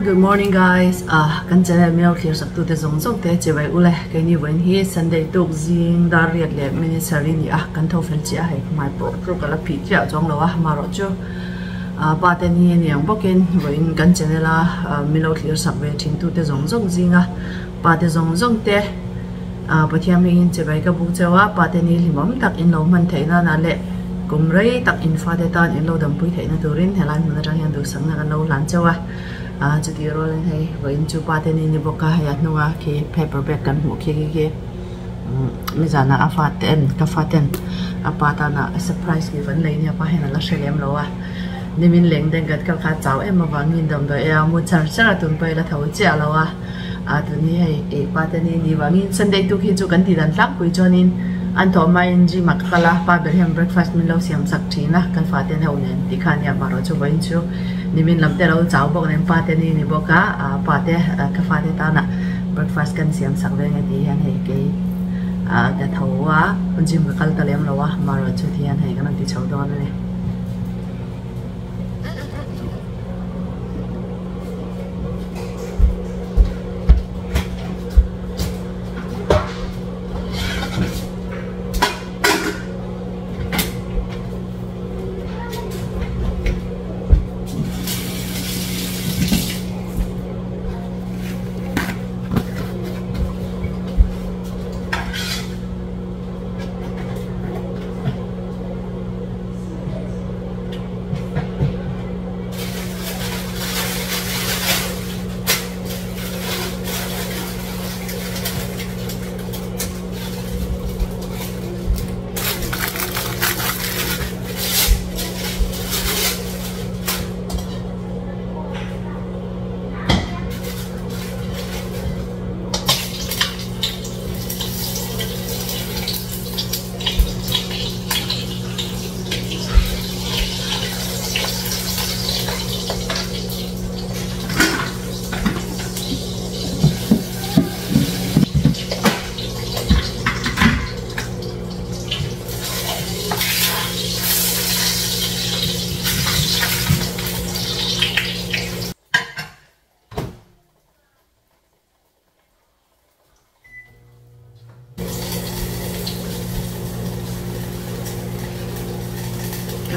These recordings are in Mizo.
Good morning guys ah kan channel min lo thlir sak tute zawng zawng te chibai ule keini vawiin hi Sunday tuk zing dar riat leh minute sarih ni a kan tho fel chiah a hei hmai pawh chu ka la phih chiah chuang lo a amaherawh chu ah pa te ni aniang bawkin vawiin kan channel a min lo thlir sak ve thin tute zawng zawng zinga pa te zawng zawng te ah Pathian hmingin chibai ka buk cheu a pa te ni hlimawm tak in lo hman theih nana leh kum rei tak in fate tan in lo dampui theihna turin helai hmun atang hian duhsakna kan lo hlan cheu a ah chutih rualin hei vawiin chu pa te ni ni bawk a hei a hnunga khi paper bag kan hmuh khi khi khi umm nizanah a fate en ka faten a pa tana a surprise gift an lei nia pa hian a la hre lem lo a nimin leng deng kan kal kha a chau em avangin damdawi ei a mu char char a tun pawh i la tho chiah lo a. A tuni hei eh pa te ni ni vangin Sunday tuk hi chu kan tih dan tlangpui chuanin an thawh hmain gym ah ka kal a, pa ber hian breakfast min lo siam chak thin a, kan fate ho nen tih kha ania marawh chu vawiin chu nimin lam te lo chau bawk nen pa te ni ni bawk a, ah pa te ka fate tana breakfast kan siam chak ve nge tih hian hei kei ah ka tho a, gym ka kal ta lem lo a marawh chu ti hian hei kan rawn ti chho dawn a ni.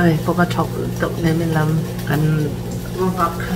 Hei pawh ka thawk tawp nen min lam kan va vak kha.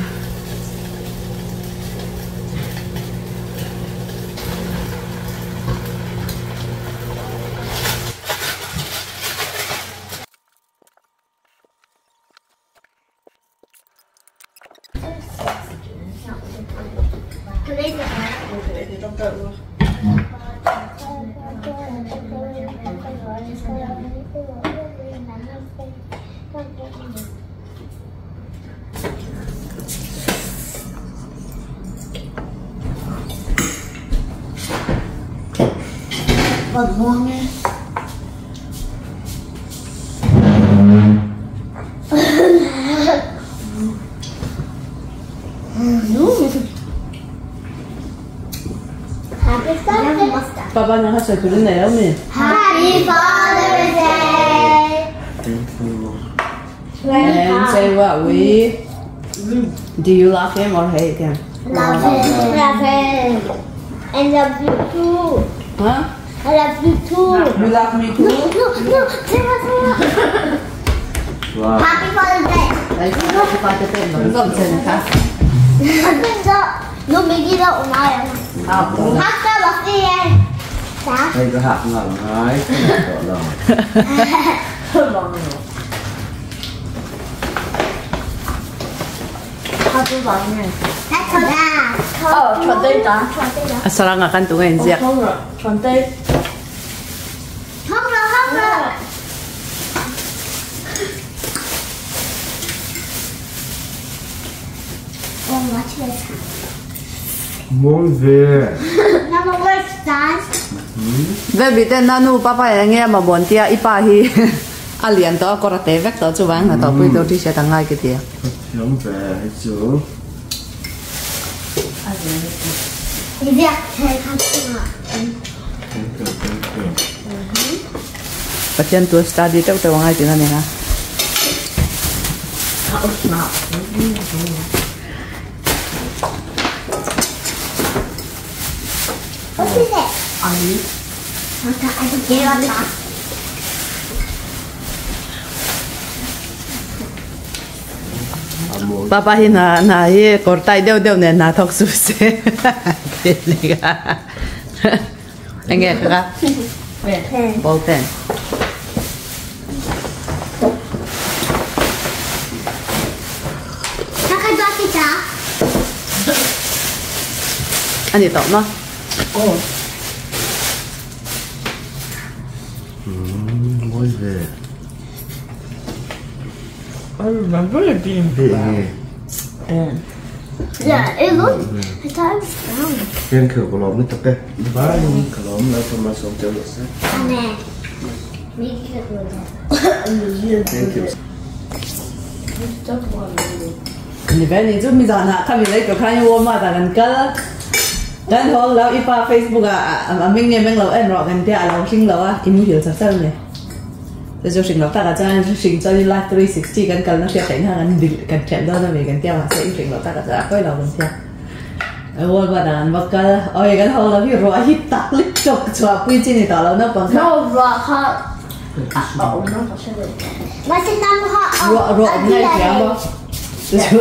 Papa nang ha sawi tur in nei lo mi? Happy Father's Day! Thank you. And say what we Do you love him or hate him? Love him. Love him. And love you too. Huh? I love you too. You love me too? No, no, Sarah, Sarah. Wow. Happy Father's Day. Happy Father's Day 能够真的。 No, Mickey, no, Maya. Happy Birthday. Tá? Đây có hạt ngầm ấy, không được rồi. A saranga kan tunga inziak. Muốn về. Baby ten nanu papa enge ma bon tia ipa hi a lian to kawr a te vek tawh chuvang hna tawh pui tur t-shirt a ngai ka ti a. Thiam ve hei chu. Thank you, thank you. Pathian tu study teuh teuh a ngai tih na ni ha. Papa hi hna hna hi kawr tai deuh deuh nen hna thawk suh se enge ka ka ball pen ani tawh maw Mawi ve. Thank you ka lawm lutuk e. Bye ka lawm lo thawm a sawm teuh lo se. Thank you. Ni ve ni chu mi zan ah khami lei tur khan Walmart ah kan kal kan hawng lo i pa Facebook ah a meng nge meng lo en rawh kan tia a lo hring lo a i muhil char char mai chu chu hring lo tak ah chuan hring chuan in live 360 kan kalna hriat theih na kan dil kan ṭhelh dawn a mi kan tia mahse i hring lo tak ah chuan a pawi lo kan tia Walmart ah kan va kal oi kan hawng lo hi ruah hi tak lek chawk chhuah pui chi ni tawh lo naupang kha. Ruah ruah awm ngai thiam maw chu chu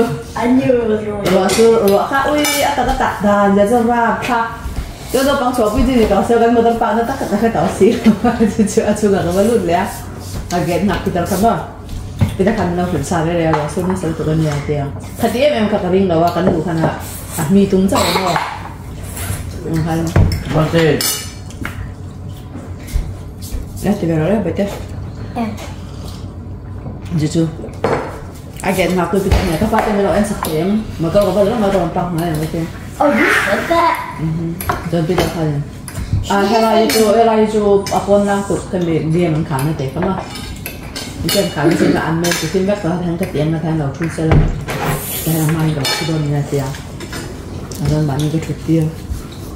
ruah chu ruah kha ui a tak a tak dan zia chu rap thlak chu naupang chhuah pui chi ni tawh se kan motor park na tak tak a hre tawh si lo a chu chu a chhungah ka va lut leh a a gate nghak Peter kha maw Peter khan min lo hrilh sa reng reng a ruah sur nasa lutuk a nia a ti a khati em em kha ka ring lo a kan luh khan a a hmi tum chauh a maw khan La ti ve rawh reuh bete. Chu chu. A get ngak tu pita nge ka pa te melo en sak te em. Motor ka va lo motor park ngai ang bete. Oh, you said that. Mhm. John Peter khan. A helai chu helai chu a pawn lang tuk ka mi game an khan na te kama. Game khan na ka an me chu tin vek to han ka tiang na than lo thu sela. Ta han mai lo thu don ni tia. A don mani ka thut tir.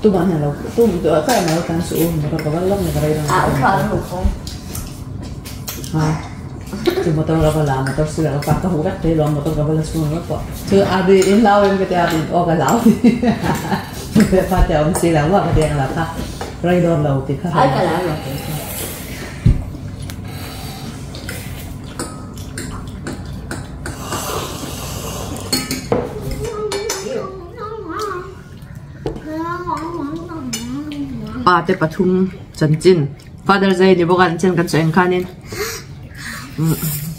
Tu mah hian lo tu ka em lo tan suh u motor ka val lawk nge ka rei dawn ha chu motor ka val a motor sirah ka park ka huh vek thei lo motor ka val a chhung ringawt pawh chu a ri in hlau em ka tia in aw ka hlau pa te a awm si lo maw ka ti ang lo kha rei dawn lo tih kha. Pa te pathum chanchin Father's Day ni bawk a chanchin kan sawi ang khanin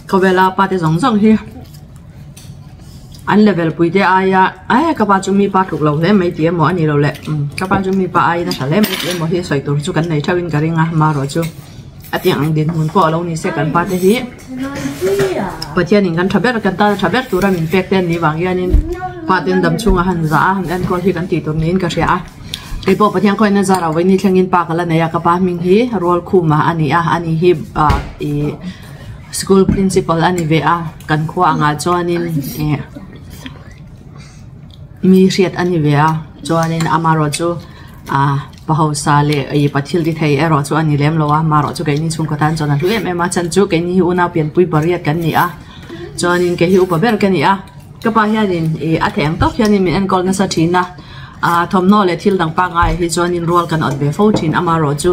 khawvela pa te zawng zawng hi an level pui te aia eh ka pa chu mi pa tluk lo hle mai tih emaw a ni lo le ka pa chu mi pa aiin a tha hle mai tih emaw hi sawi tur chu kan nei theuhin ka ring a marawh chu a tiang ang dinhmun pawh a lo ni se kan pa te hi. Pathianin kan tha ber kan tana tha ber tura min pek te an nih vang hianin pa ten dam chhunga han zah a han enkawl hi kan tih tur niin ka hria a keipawh Pathian khawiin a zar ah vawiin thlengin pa ka la nei a ka pa hming hi Rualkhuma a ni a ani hi ah ih school principal a ni ve a kan khua angah chuanin ih mi hriat a ni ve a chuanin amaherawhchu. Ah pa hausa leh ih pa thil ti thei erawh chu a ni lem lo a marawh chu keini chhungkaw tan chuan a hlu em em a chhan chu keini hi unau pianpui pariat kan ni a chuanin kei hi upa ber ka ni a ka pa hianin ih a theih ang tawk hianin min enkawl nasa thin a ah thawmhnaw leh thil dang pangngai ah hi chuanin rual kan awt ve fo thin amarawh chu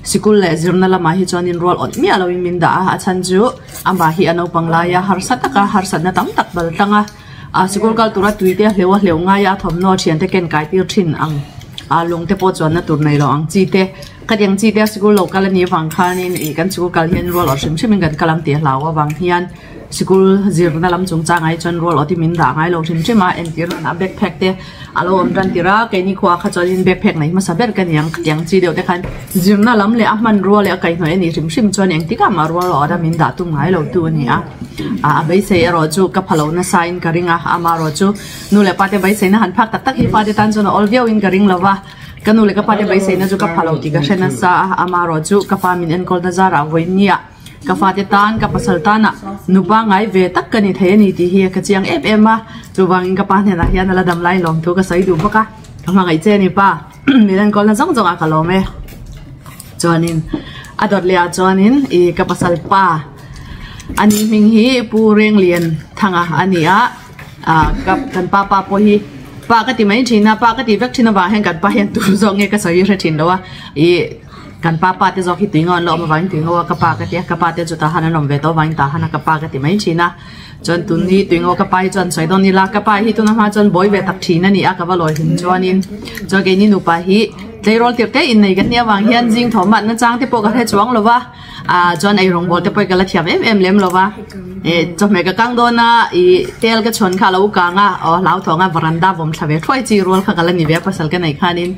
sikul leh zirna lamah hi chuanin rual awt miah loin min dah a a chhan chu amah hi a naupang laia harsa taka harsatna tam tak bal tlang a. Ah sikul kal tura tui te a hleuh a hleuh ngai a thawmhnaw thian te ken kai tir thin ang ah lung te pawh chuanna tur nei lo ang chi te khatiang chi te a sikul lo kal anih avang khanin ih kan sikul kal hian rual awrh hrim hrim in kan kal ang tih a hlau avang hian sikul zirna lam chungchang ah hi chuan rual awrh hi min dah ngai lo hrim hrim a entir nan ah backpack te a lo awm tan tir a keini khua kha chuanin backpack nei hmasa ber ka ni ang khatiang chi deuh te khan zirna lam leh a hmanrua leh a kaihhnawih anih hrim hrim chuan engtik ah mah rual awrh a min dah tum ngai lo tu a ni a. A beisei erawh chu ka pha lo nasa in ka ring a, ama erawh chu nu leh pa te beiseina han phak tak tak hi fate tan chuan a awl viau in ka ring lo va, ka nu leh ka pa te beiseina chu ka pha lo tih ka hre nasa a, ama erawh chu ka pa min enkawl na zarah vawiin nia ka fate tan ka pasal tana nupa ngai ve tak ka ni thei a ni tih hi ka chiang em em a, chuvangin ka pa hnenah hian a la dam lai lawm thu ka sawi duh bawk a, ka hmangaih che a ni pa min enkawl na zawng zawng ah ka lawm e, chuanin a dawt leh ah chuanin ih ka pasal pa. Ani hming hi Pu Renglian Thanga a ni a, ah ka kan pa pa pawh hi pa ka ti mai thin a, pa ka ti vek thin avang hian kan pa hian tur zawk nge ka sawi hre thin lo a, ih. Kan pa pa te zawk hi tui ngawn lawm avangin tui ngaw a ka pa ka tia ka pa te chu tah han an awm ve tawh avangin tah han a ka pa ka ti mai thin a chuan tun hi tui ngaw ka pa hi chuan sawi dawn ila ka pa hi tuna hma chuan buai ve tak thin a ni a ka va lawi hlim chuanin chuan keini nupa hi tleirawl tirh te innei kan nih avang hian zing thawm ah nachang te pawh ka hre chuang lo va. Ah chuan ei rawngbawl te pawh ka la thiam em em lem lo va eh chawhmeh ka kang dawn a ih tel ka chhawn kha a lo kang a aw hlauthawng a varanda vawm thla ve thuai chi rual kha ka la ni ve a pasal ka nei khanin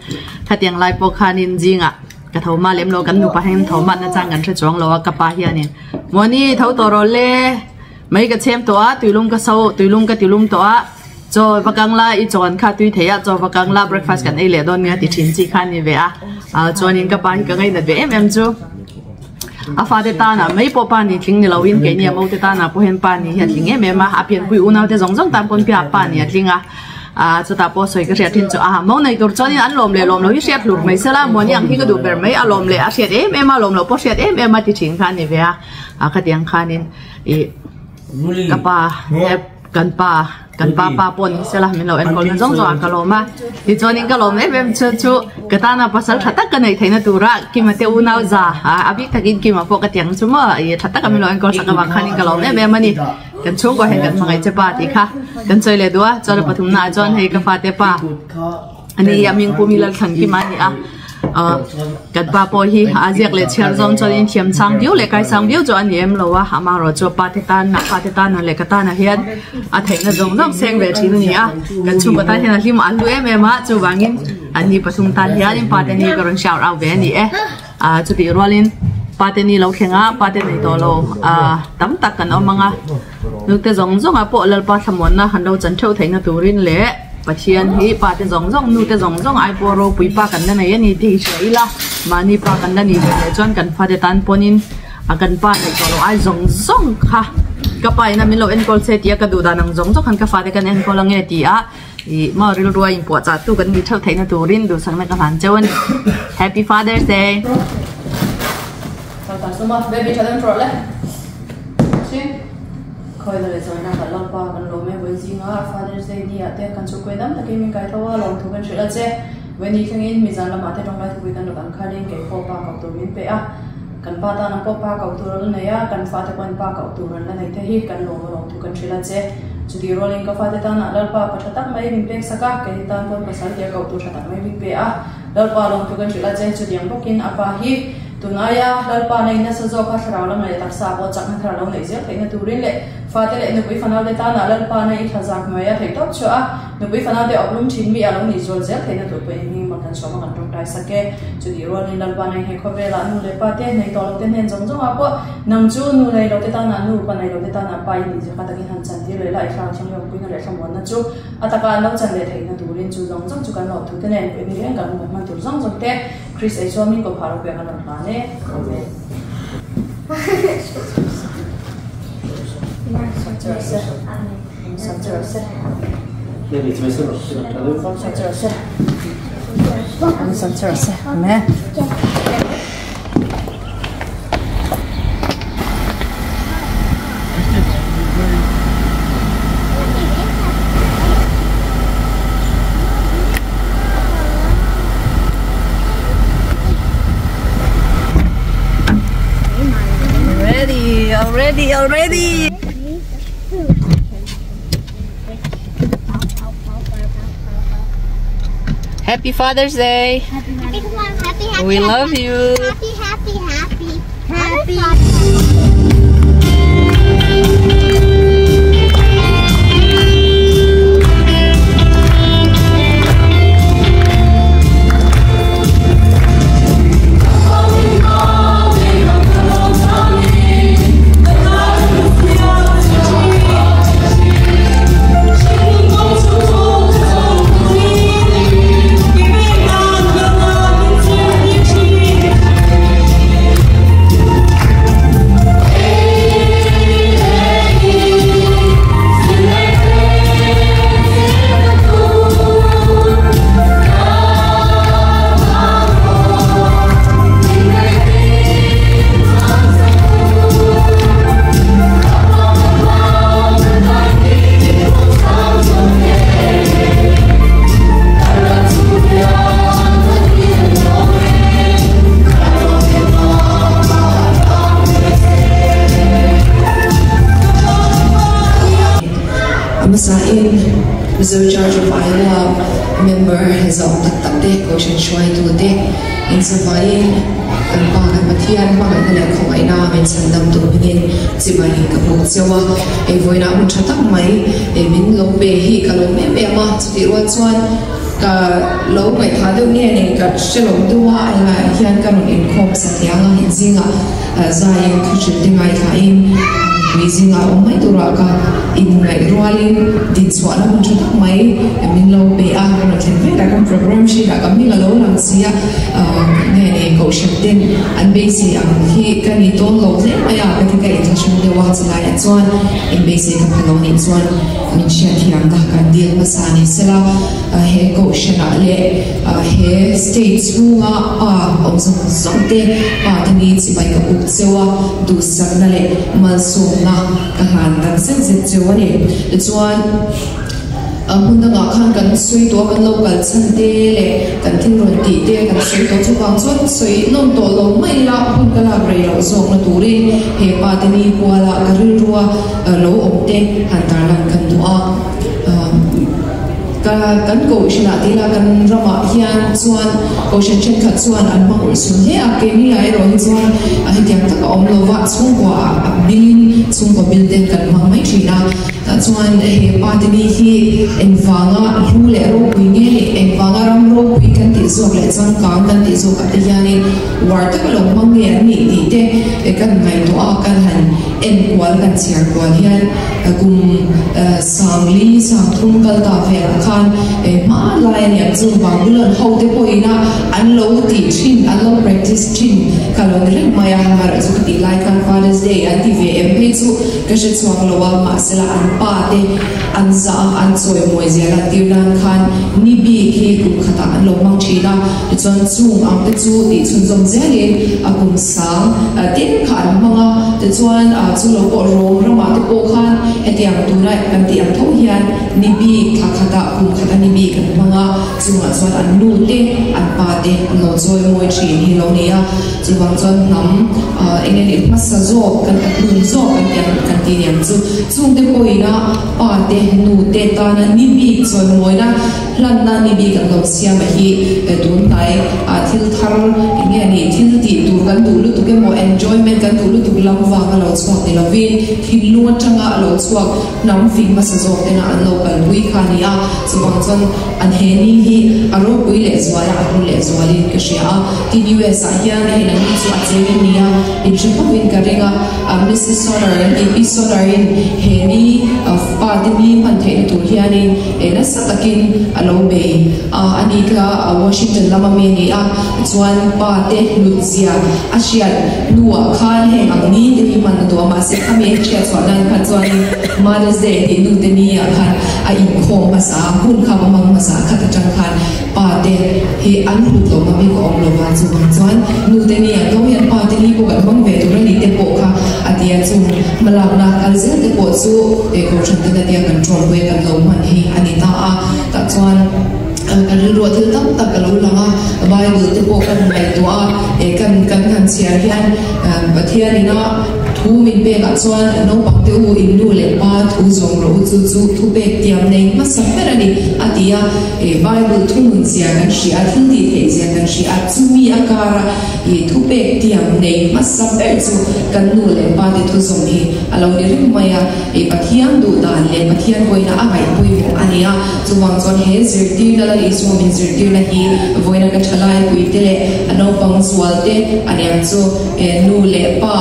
khatiang lai pawh khanin zingah ka tho ma lem lo kan nupa hian tho mahna chang kan hre chuang lo a ka pa hianin Mawni tho tawh rawh le mai ka chhem tawh a tuilum ka so tuilum ka tilum tawh a chaw va kang la i chawn kha tui thei a chaw va kang la breakfast kan ei leh dawn nia ti thin chi kha a ni ve a ah chuanin ka pa hi ka ngainat ve em em chu a fate tana mai pawh pa ni tling ni loin keini a mote tana pawh hian pa ni hi a tling em em a a pianpui unau te zawng zawng tan pawn piah pa ni a tling a ah chutah pawh sawi ka hriat thin chu a mo nei tur chuanin an lawm leh lawm lo hi hriat hlur mai sela muani ang hi ka duh ber mai a lawm leh a hriat em em a lawm loh pawh hriat em em a ti thin kha a ni ve a ah khatiang khanin ih ka pa Kan pa, kan pa pa pawh ni sela min lo enkawl na zawng zawng a ka lawm a, tichuanin ka lawm em em chu chu ka tana pasal tha tak ka neih theihna tura Kima te unau za a bik takin Kima pawh ka ti ang chu maw ih tha taka min lo enkawl sak avang khanin ka lawm em em a ni. Kan chhungkaw hian kan hmangaih che pa tih kha kan sawi leh duh a, chuan a pathumna ah chuan hei ka fate pa. Ani hi a ming pum hi Lalthlan Kima a ni a, ah kan pa pawh hi a ziak leh chhiar zawng chuan in thiam chang viau leh kai sang viau chu a ni em lo a, amaherawh chu pa te tan pa te tan ah leh ka tan ah hian a theihna zawng zawng seng ve thin a ni a, kan chhungkaw tan hian a hlim a hlu em em a, chuvangin an ni pathum tan hian pa te ni ka rawn shout out ve a ni e, ah chutih rualin pa te ni lo thleng a, pa te nei tawh lo ah tam tak kan awm ang a, nute zawng zawng ah pawh Lalpa thlamuanna han lo chan theuh theihna turin leh. Pathian hi pa te zawng zawng, nu te zawng zawng ai pawh ropui pa kan la nei a ni tih hi hria ila, mahni pa kan la nih ve leh chuan kan fate tan pawnin a kan pa neih tawh loh ai zawng zawng kha ka pa ina min lo enkawl se tia ka duh dan ang zawng zawng khan ka fate kan enkawl ange ti a ih maw rilru a inpuah chah tu kan nih theuh theihna turin duhsakna ka hlan cheu a ni. Happy Father's Day! Baby tha deuh rawh le. Khawila leh zawrhna kan lak pa kan lawm e, vawi zinga Father's Day ni ah te kan chhukkuai dam takin min kai tho a, lawmthu kan hrilh a che. Vawi ni thlengin mi zan lamah te tawngtai thupui kan rawt ang khalin kei pawh pa koh tur min pe a, kan pa tana pawh pa koh tur an la nei a, kan fate pawhin pa koh tur an la nei te hi kan lawm a lawmthu kan hrilh a che. Chutih rualin ka fate tana Lalpa pa tha tak mai min pek sak a, kei tan pawn pasal tia koh tur tha tak mai min pe a, Lalpa lawmthu kan hrilh a che. Chutiang bawkin a pa hi Tun aia Lalpa nei nasa zawk a thlarau lam leh taksa pawh chakna thar lo neih zel theihna turin leh fate leh nupui fanaute tana Lalpa nei i thlazak hnuai a theih tawp chhuah a, nupui fanaute awplum thin mi a lo nih zual zel theihna tur pawhin hming emaw kan sawm a kan tawngtai sak e. Chutih rualin Lalpa nei he khawvelah nu leh pa te nei tawh lote hnen zawng zawngah pawh nang chu nu nei lote tana nu, pa nei lote tana pa i nih zia takin han chantir leh la i thlarau thianghlim awmpuina leh thlamuanna chu a taka an lo chan leh theihna turin chu zawng zawng chu kan lawm thute nen pawhin reng kan hman tur zawng zawng te Chris ei chuan min kawphah ropui a kan rawn hlan e. Amen. Amen. Ready, already, already. Happy Father's Day. Happy, happy, happy, We love you. Happy, happy, happy, happy. Hmasain Mizo Church of Iowa member zawng tak tak te, Kohhran hruaitu te inzavaiin kan Pa kan Pathian hmangaihna leh khawngaihna min chhandam tur hmingin chibai ka buk cheu a. Hei vawiinah hun tha tak mai min lo pe hi ka lawm em em a, chutih rual chuan ka lo ngaihthah deuh nge ni ka hre lo deuh a, helaiah hian ka rawn inkhawm satliang a, inzingah Zaiin thuhrilh te ngaithlain mipui zingah awm mai turah ka inngaih rualin dinchhuahna hun tha tak mai min lo pe a, ka rawn thlen velah kan program sheet ah ka hming a lo lang si a, nge ni kohhran ten an beisei ang hi ka ni tawn lo hle mai a, ka ti ka inthlahrung deuh a, chulaiah chuan inbeisei ka pha lo nih chuan min hriatthiamna kan dil hmasa ni sela he kohhranah leh He state chhunga pa awm zawng zawng te pa te ni chibai ka buk cheu a, duhsakna leh malsawmna ka hlan tak zet zet cheu a ni. Tichuan, hmun dangah khan kan sawi tawh a, kan lo kal chhan te leh kan thil rawn tih te kan sawi tawh chuvang chuan sawi nawm tawh lo mai ila hun ka lak rei loh zawkna turin he pa te ni kuala ka rilrua lo awm te han tarlan kan duh a. Ka kan kohhranah tih ila kan ramah hian chuan kohhran thenkhat chuan an hmang ulh sun hle a, keini ah erawh hi chuan hetiang tak a awm lo va, chhungkua ah a bilin chhungkaw bil ten kan hmang mai thin a, tah chuan he pa te ni hi engvanga hlu leh ropui nge ni, engvanga ram ropui kan tih zawk leh changkang kan tih zawk ah te hianin uar tak a lo hmang nge an nih tih te kan ngaihtuah a, kan han enkual kan chhiar kual hian. Kum sangli sangthum kal ta velah khan hmanlai a niang chu Babylon ho te pawhin a an lo tih thin, an lo practice thin kha lo ni reng mai a, amaherawh chu ka tih lai khan Father's Day an ti ve em phei chu ka hre chhuak lo a, mahsela an pa te an zah a, an chawimawi zia lantir nan khan ni bik hi kum khatah an lo hmang thin a, tichuan chung ang te chu tih chhunzawm zelin a kum sang tin kha an hmang a, tichuan chu lo pawh Rom ramah te pawh khan hetiang tuna kan tih ang tho hian ni bik thla khatah kum khat a ni bik an hmang a, chungah chuan an nu te an pa te an lo chawi mawi thin hi lo ni a, chuvang chuan hnam eng nge ni hmasa zawk kan hnun zawk kan tih ang kan tih niang chu chungte pawhin a pa te nu te tana ni bik chawi mawina Hlanna ni bik an lo siam a hi tunhnai ah thil thar eng nge ni thil tih tur kan duh lutuk emaw enjoyment kan duh lutuk lam vang a lo chhuak ni lovin thinlung atanga a lo chhuak hnam fing hmasa zawk tena an lo kalpui kha a ni a, chuvang chuan an he ni hi a ropui leh zual a a hlu leh zualin ka hria a, tin US ah hian hei nang hi chu a cheng em ni a inhre khawpin ka ring a, Missus Solar an tih Pi Solar in he ni pa te ni hman theihna tur hianin E nasa takin a lo bei a, a ni kha Washington lama mi a ni a, chuan pa te hlut zia a hriat hnuah khan heng ang ni te hi hman a duh a, mahse khami a hriat chhuah nan khan chuanin Mother's Day tih nu te ni ah khan a inkhawm hmasa a, hun kha va hmang hmasa a, khat atang khan pa te hi an hlut lo ngam hi ka awm lo va, chuvang chuan nu te ni ah tho hian pa te ni pawh kan hmang ve tur a ni te pawh kha a ti a, chung hmalakna kal zel te pawh chu Kohhran te na tia kan ṭawn pawhin kan lo hman hi a ni ta a, tah chuan kan rilruah thil tam tak a lo lang a, Bible te pawh kan ngaihtuah a, kan kan han chhiar hian Pathian ina thu min pekah chuan naupang te u in nu leh pa thu zawm rawh u chu chu thu pek tiam nei hmasa ber a ni a ti a, Bible thuhmun zia kan hria a, thil tih theih zia kan hria a, chumi a kara thu pek tiam nei hmasa ber chu kan nu leh pa te thu zawm hi a lo ni reng mai a. I Pathian duh dan leh Pathian pawina a ngaih pawimawh a ni a, chuvang chuan he zirtirna Lal Isua min zirtirna hi vawiina ka thalai puite leh a naupang zual te a niang chu nu leh pa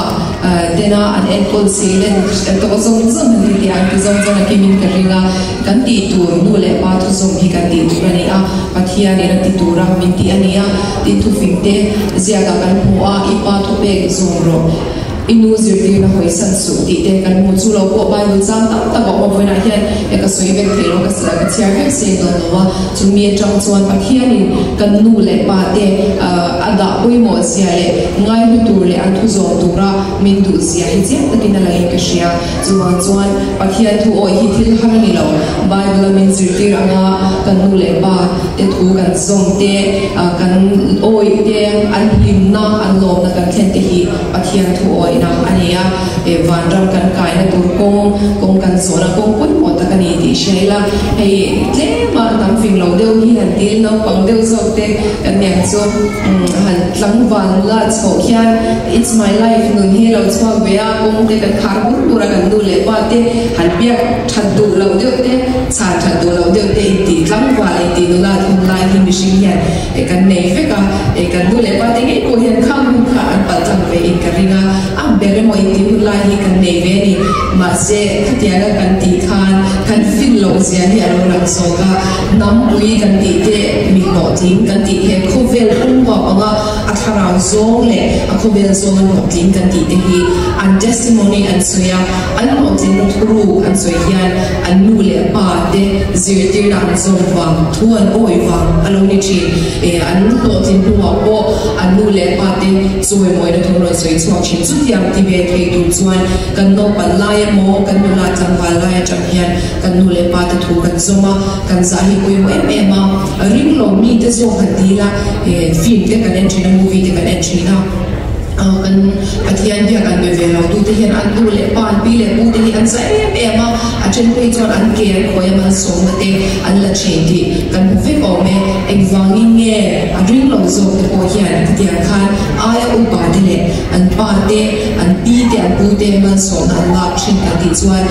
tena an enkawl seilen tawh zawng zawng an ti tih ang ti zawng chuan a kimin ka ring a, kan tih tur nu leh pa thuzawm hi kan tih tur a ni a, Pathianin a ti tura min tih a ni a, tin thufing te ziakah kan hmu a, i pa thupek zawm rawh. I nu zirtirna hawisan suh tih te kan hmu chu lo pawh Bible chang tam tak a awm a, vawiinah hian e ka sawi vek thei lo, ka ka chhiar vek seng dawn lo a, chumi atang chuan Pathianin kan nu leh pa te a dah pawimawh zia leh ngaihlu tur leh an thu zawm tura min duh zia hi chiang takin a langin ka hria. Chuvang chuan Pathian thu awih hi thil har a ni lo, Bible a min zirtir anga kan nu leh pa te thu kan zawm te, kan awih te, an hlimna, an lawmna kan thlen te hi Pathian thu awih mawina a ni a, vanram kan kaina tur kawng, kawng kan zawhna kawng pawimawh tak a ni tih hria ila, hei tlema tam fing lo deuh hi han dil naupang deuh zawk te kan niang chu han tlangval la chhoh khian It's my life nun hi lo chhuak ve a, kawng te kan khar bur bur a, kan nu leh pa te han biak that duh loh deuh te, chhan that duh loh deuh te intih tlangval intih nula thun lai hi mihring hian kan nei vek a, kan nu leh pa te ngei pawh hian khang hun kha an palh tlang ve in ka ring a, a ber emaw intih hun lai hi kan nei ve a ni. Mahse, khatianga kan tih khan kan fin loh zia hi a lo lang zawk a, hnampui kan tih te, mi hlawhtling kan tih he khawvel pumhuap anga a thlarau zawng leh a khawvel zawnga hlawhtling kan tih te hi an testimony an sawi a, an hlawhtlinna thuruk an sawi hian an nu leh pa te zirtirna an zawm vang, thu an awi vang a lo ni thin. E, an hlawhtlin hnuah pawh an nu leh pa te chawimawina thu rawn sawi chhuak thin. Chutiang ti ve thei tur chuan kan naupan lai emaw, kan nula tlangval lai atang hian kan nu leh pa te thu kan zawm a, kan zah hi pawimawh em em a. Ring lo mite zawk han ti ila, film te kan en thin a, movie te kan en thin a, kan Pathian biak an be ve lo tute hian an nu leh pa, an pi leh pu te hi an zah em em a, a then phei chuan an ke an khawi a malsawmna te an la thin tih kan hmu vek awm e. Engvangin nge a ring lo zawk te pawh hian khatiang khan aia upa te leh an pa te, an pi te, an pu te malsawmna an lak thin kan tih chuan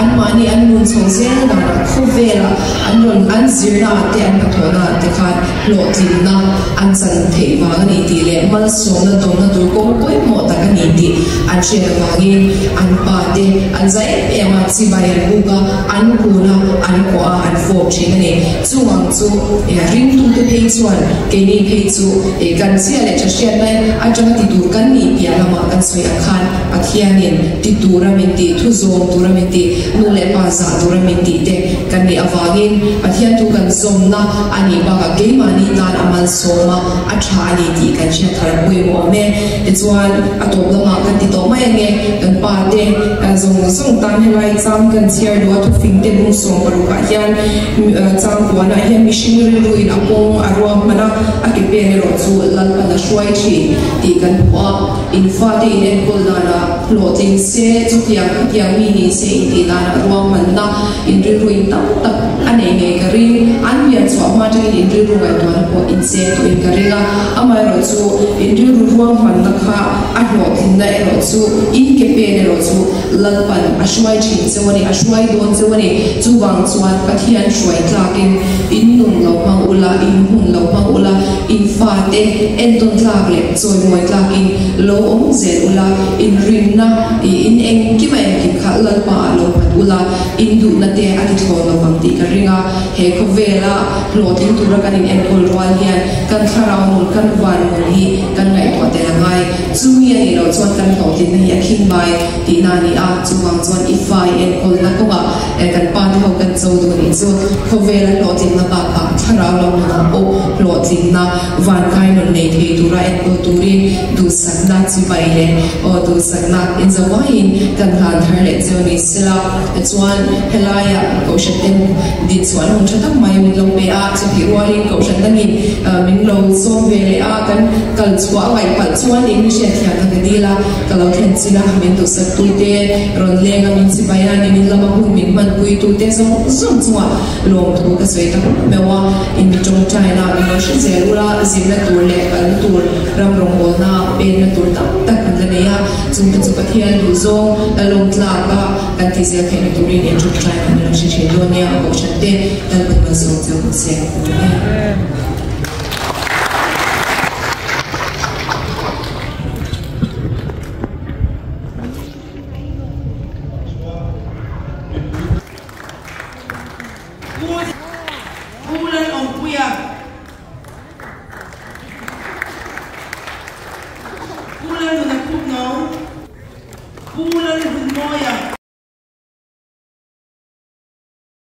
anmahni an nun chho zel danah khawvelah An rawn an zirna ah te an hnathawhna ah te khan hlawhtlinna an chan theih vang a ni tih leh malsawmna dawmna tur kawng pawimawh tak a ni tih an hriat avangin an pa te an za em em a, chibai an buk a, an kun a, an kuah a, an fawp thin a ni. Chung ang chu ringtute phei chuan keini phei chu kan chhia leh tha hriatna atanga ti tur kan nih piah lamah kan sawi ang khan Pathianin ti tura min tih, thu zawm tura min tih, nu leh pa zah tura min tih te kan nih avangin Pathian thu kan zawmna a nih bakah keimahni tan a malsawm a, a tha a ni tih kan hriat thar a pawimawh awm e. Tichuan, a tawp lamah kan ti tawh mai ange, kan pa te zawng zawng tan helai chang kan chhiar duh a, thufing te bung 60 ah hian chang puanah hian mihring rilruin a kawng a ruahman a, a ke pen erawh chu Lalpan a hruai thin tih kan hmu a. In fate in enkawl danah hlawhtling se, chutiang khatiang mi ni se intih danah ruahmanna in rilru in tam tak a nei ngei ka ring. An pian chhuah hma atangin in rilru ngaihtuahna pawh in cheng tawhin ka ring a. Amaherawhchu in rilru ruahmanna kha a hlawhtlinna erawh chu in ke pen erawh chu Lalpan a hruai thin cheu a ni, a hruai dawn cheu a ni. Chuvang chuan Pathian hruai tlakin in nun lo hmang ula, in hun lo hmang ula, in fate entawn tlak leh chawimawi tlakin lo awm zel ula, in rinna i in engkim a engkim kha Lalpa ah lo nghat ula, in duhna te a ti thlawn lo vang tih ka ring a. He khawvela hlawhtling tura kan in enkawl rual hian kan thlarau nun, kan van nun hi kan ngaihtuah tel a ngai. Chumi a nih loh chuan kan hlawhtlinna hi a khing mai tihna a ni a, chuvang chuan i fa i enkawlna kawngah kan pa te ho kan cho duh nih chu khawvela hlawhtlinna bakah thlarau lo nunah pawh hlawhtlinna vankai nun nei thei tura enkawl turin duhsakna chibai leh aw duhsakna inzawaiin kan hlan thar leh cheu ni sela. Tichuan helaiah Kohhran ten dinchhuahna hun tha tak mai min lo pe a, chutih rualin Kohhran dangin min lo sawm ve leh a, kan kal chhuah a ngaih palh chuan English hian thiam kha ka dil a, ka lo thlen chin a, min duhsak tute rawn leng a, min chibai a, nimin lama hun min hmanpui tute zawng zawng chungah lawmthu ka sawi ta khawp meuh a, in mi tawngtaina min lo hre zel ula, zirna tur leh kalna tur ram rawngbawlna penna tur tam tak kan la nei a, chungte chu Pathian duhzawng la lawm tlak a. Kan ti zel theihna turin in tawngtai kan lo hre thin dawn nia, a kohhran te Lalpan malsawm cheu rawh se. Amen.